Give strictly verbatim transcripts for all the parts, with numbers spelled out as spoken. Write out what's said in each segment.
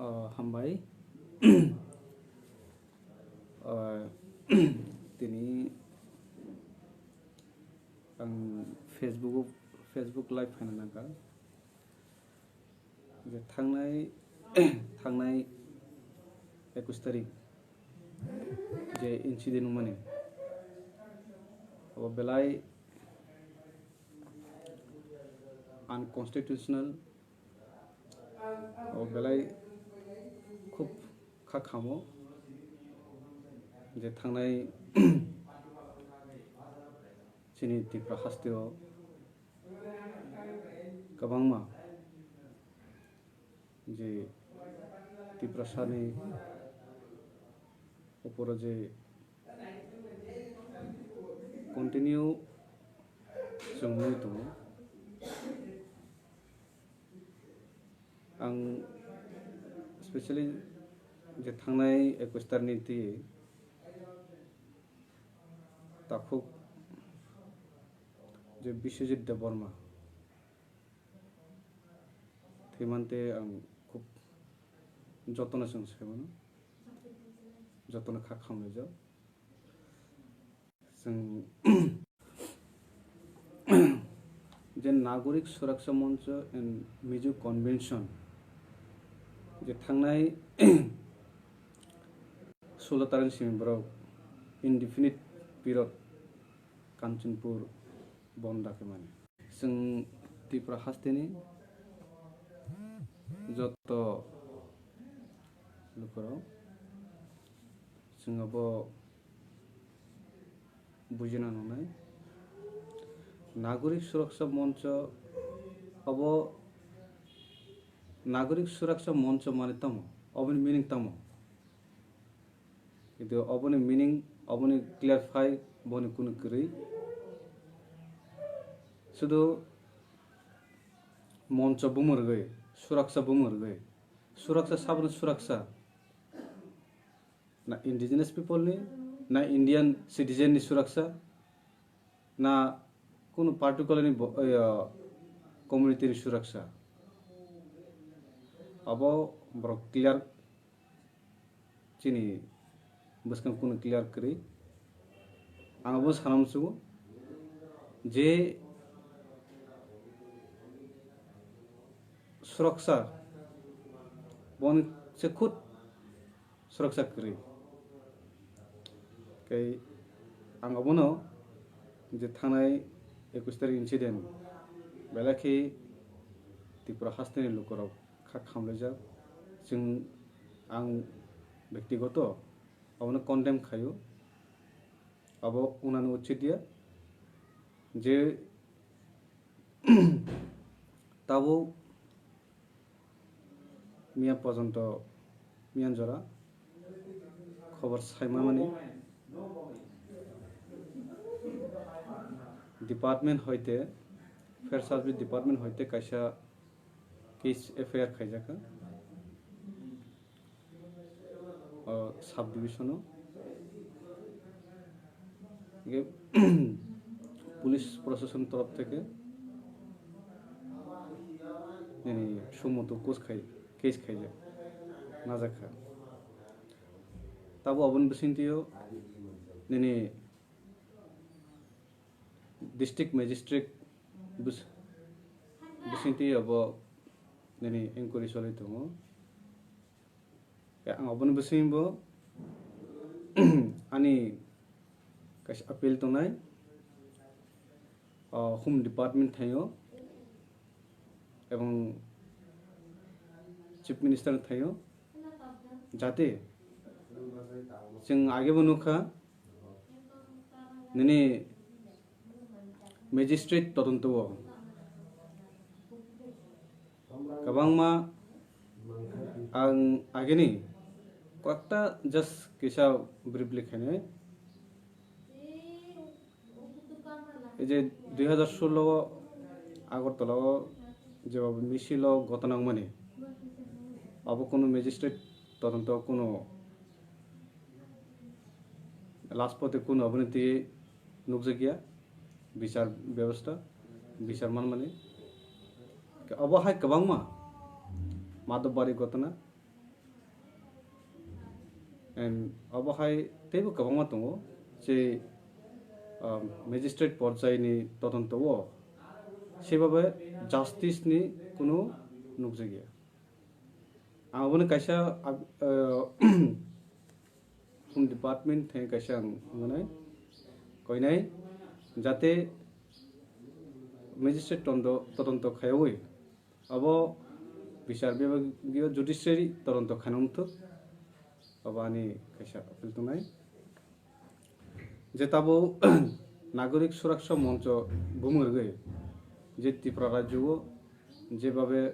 Ah, hambai. Ah, tini ang Facebook, Facebook live khaina nangkha. Je thangnai, thangnai ekush tarik je incident wngmani, abo belai unconstitutional, abo belai khub kha khamo je thangnai chini Tripura hasteo kwbangma je Tiprasani uporo je continue chwng nugwi tongo. Ang specially je thangnai ekush tarikni twi takhuk je Biswajit Debbarma thwimante ang khub jotono chwng sai mano, jotono kha khamlaijak. Chwng je Nagorik Suraksa Moncho and Mizo Convention je thangnai sulo tarikni simi borok indefinite period Kanchanpur bon dakimani. Chwng Tripura hasteni joto lukurok chwng abo bujina nangnai. Nagorik Suraksa Moncho abo Nagorik Suraksa Moncho mane tamo? Oboni meaning tamo? Kintu oboni meaning, oboni clarify boni kunu kwrwi. Sudu moncho bumung rwgwi, suraksa bumung rwgwi. Suraksa saboni suraksa? Na indigenous people ni, na Indian citizen ni suraksa, na kunu particular ni bo-, eh, community ni suraksa. Abo borok clear chini bwskang kunu clear kwrwi. Ang abo sana muchungo je suraksa boni se khud suraksa kwrwi. Tei ang abono je thangnai ekush tarik incident belai khe Tripura hasteni lukurok kha khamlaijak. Chwng, ang bektigoto abono condemn khaio. Abo wngnani uchit ya je tabuk miya porjonto, miyan jora khobor saimamani department hoite, Fair Service Department hoite kaisa case F I R khaijakha. O sub division o. Hingke police proshashan torof theke nini sumutu case khai, case khaijak, najakha. Tabo aboni bisingtwi o nini district magistrate bus-, bisingtwi abo nini inquiry choli tongo. Khe ang aboni bisingbo ani kaisa appeal tongnai, o, Home Department thaio ebong Chief Minister thaio, jate chwng agebo nukha, nini magistrate todonto o kwbangma ang agini kokta just kisa briefly khainai. Ei je dui hazar solo Agartala o jeba misil o gotona wngmani, abo kunu magistrate todonto kunu last pote kunu aboni twi nukjakya bichar bebosta, bichar manmani. Abo hai kwbangma Madhobari gotona, And obo hai teibo kwbangma tongo, je, um, magistrate porjai ni todonto o sebabe justice ni kunu nukjakya. Ang obono kaisa, uh, home department thai kaisa ang nai koinai, jate magistrate tondo-, todonto khaiwi abo bichar bibhagiyo judiciary todonto khaina wngthok, abo ani kaisa appeal tongnai. Je tabo Nagorik Suraksha Moncho bumung rwgwi je Tripura rajyo o jebabe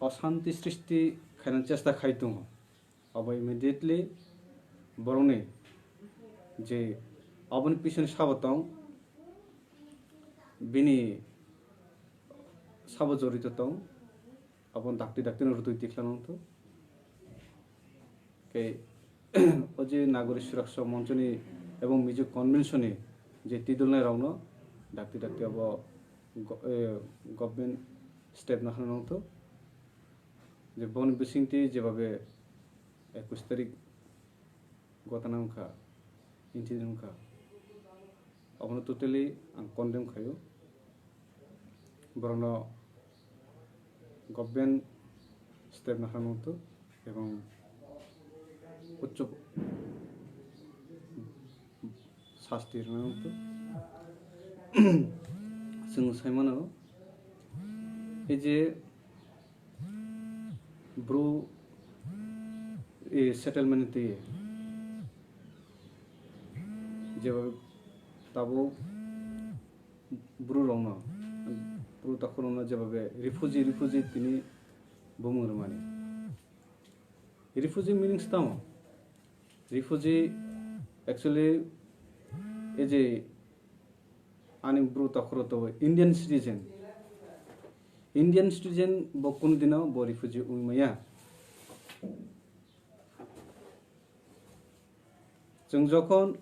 osanti srishti khaina chesta khai tongo, abo immediately borokni je aboni pisoni sabo tong, bini sabo jorito tong, abo dakti dakti no rwtwi tikhlano wngthok. Khe o je Nagorik Suraksha Moncho ni ebong Mizo Convention ni je tidulnai rokno dakti dakti abo go-, eh, government step nakhna wngthok. Je boni bisingtwi jebabe ekush tarik gotana wngkha, incident wngkha, abono totally ang condemn khaio. Borokno government step nakhna wngthok ebong uchu sasti rwna wngthok. Chwng sai mano, ei je Bru, eh, settlement ni twi jeba tabuk Bru rokno, Bru takhuk rokno jebabe refugee, refugee tini bumung rwmani. Refugee meanings tamo? Refugee actually ei je ani Bru takhuk rok to Indian citizen. Indian citizen bo kunu dino bo refugee wngwi maya. Chwng jokhon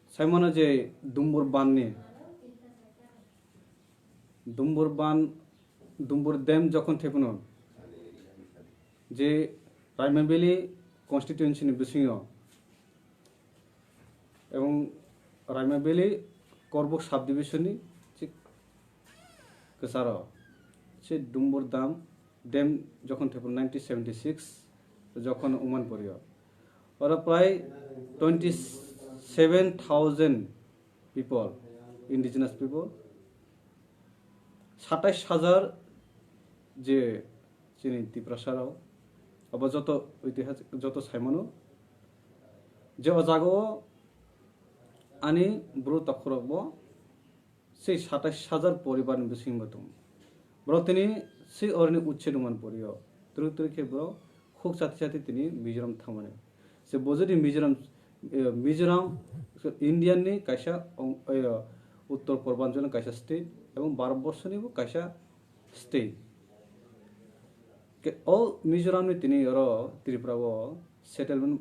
sai mano je Dumbur ban ni, Dumbur ban, Dumbur dam jokhon thepno je Raima Valley constituency ni bisingo ebong Raima Valley Korbuk subdivision ni thik kwcharo se Dumbur dam, dam jokhon thepno nineteen seventy six jokhon wngman poryo, oro prai twenty seven thousand people, indigenous people, satais hajar je chini Tiprasa rok, abo joto itihas, joto sai mano je o jaga o ani Bru takhuk rok bo sei satais hajar poribar ni bising bo tongo. Borok tini sei oroni uchhed wngmani pori o twrwk twrwk khe borok khuk chati chati tini Mizoram thangmani. Se bo jodi Mizoram, eh, Mizoram India ni kaisa ong-, eh, uttor purbanchal ni kaisa state ebong Bharat borso ni bo kaisa state. Ke o Mizoram ni tini oro Tripura o settlement,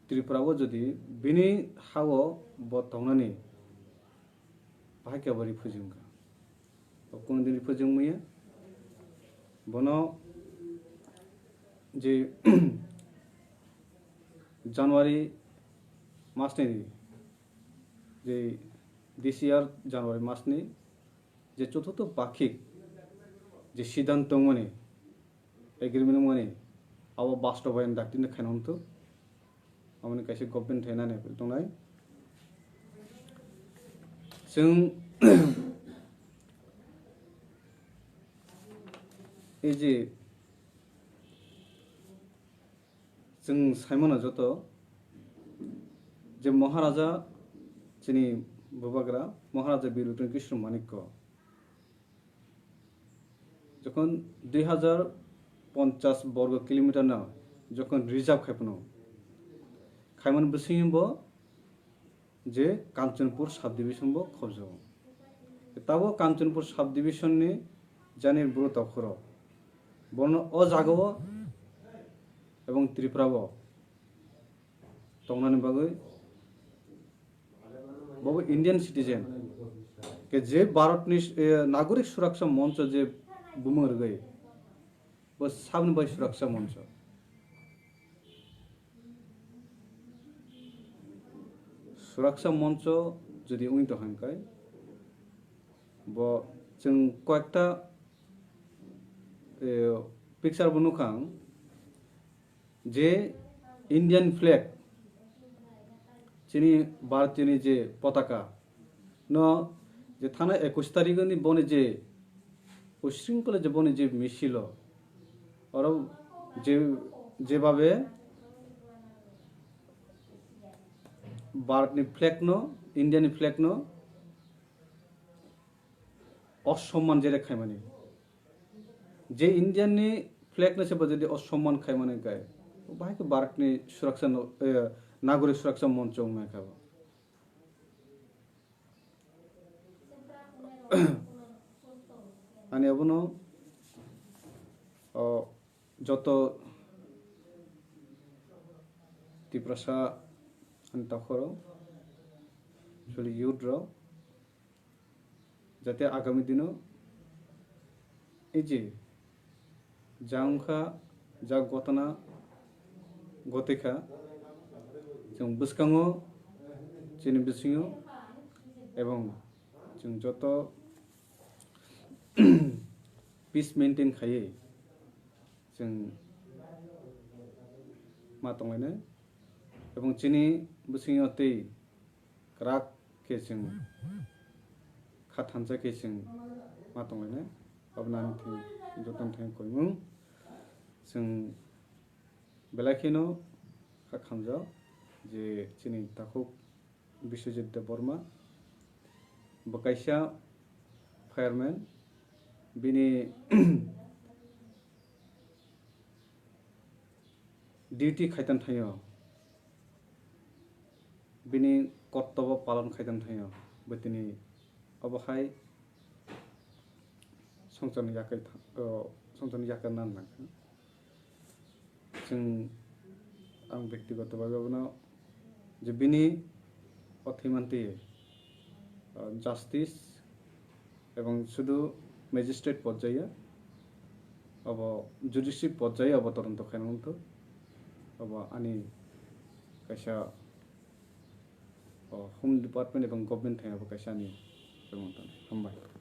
Tripura o jodi bini ha o bo tongnani, bahai khe bo refugee wngkha. Bo kunu din refugee wngmaya. Bono je January mas ni, je this year January mas ni je choturtho pakhik je siddhanto tongmani, agreement wngmani, abo bastobayon dakti no khaina wngthok. Aboni kaisa government thainani appeal tongnai. Chwng ei je chwng sai mano joto je Maharaja chini bubagra Maharaja Bir Bikram Kishore Manikya jokhon dui hajar ponchas borgo kilometer no jokhon reserve khai phano, khaimani bising bo je Kanchanpur subdivision bo khobjago. Tabo Kanchanpur subdivision ni jani Bru takhuk rok bono o jaga o ebong Tripura o tongnani bagwi bobo Indian citizen, ke je Bharat ni, eh, Nagorik Suraksha Moncho je bumung rwgwi Bo saboni bai Suraksa Moncho. Suraksa Moncho jodi wngwi tongkha hwnkhai, bo chwng koyekta, eh, picture bo nukha ang, je Indian flag, chini Bharatiyoni je potaka no, je thana ekush tarikh ni boni je ushringkholo je boni je misil o, oro je, jebabe Bharat ni flag no, India ni flag no osomman jere khaimani, je India ni flag no se bo jodi osomman khaimani kai, bahai khe Bharat ni suraksa no, eh, nagorik suraksa moncho wngnai kha bo. Ani abono, o, joto Tiprasa ani takhoro, actually youth rok, jate agami dino ei je ja wngkha, ja gotona gotwi kha, chwng bwskango, chini bisingo, ebong chwng joto peace maintain khaiwi chwng ma tonglainai, ebong chini bisingo tei kwrak khe chwng kha thansa khe chwng ma tonglainai. Abono ani thani jotoni thani koimung. Chwng belai kheno kha khamjak je chini takhuk Biswajit Debbarma, bo kaisa fireman, bini duty khaitan thaio, bini kortobo palon khaitan thaio, bo tini obo hai songcharni yakai tha-, o, songcharni yakarna nangkha. Chwng, ang bektigoto bhabe abono je bini o thwimantwi, o, justice ebong sudu magistrate porjaya, obo judiciary porjaya, obo todonto khaina wngthok. Obo ani kaisa, o, Home Department ebong government thani obo kaisa ani tongmung tong. Hambai.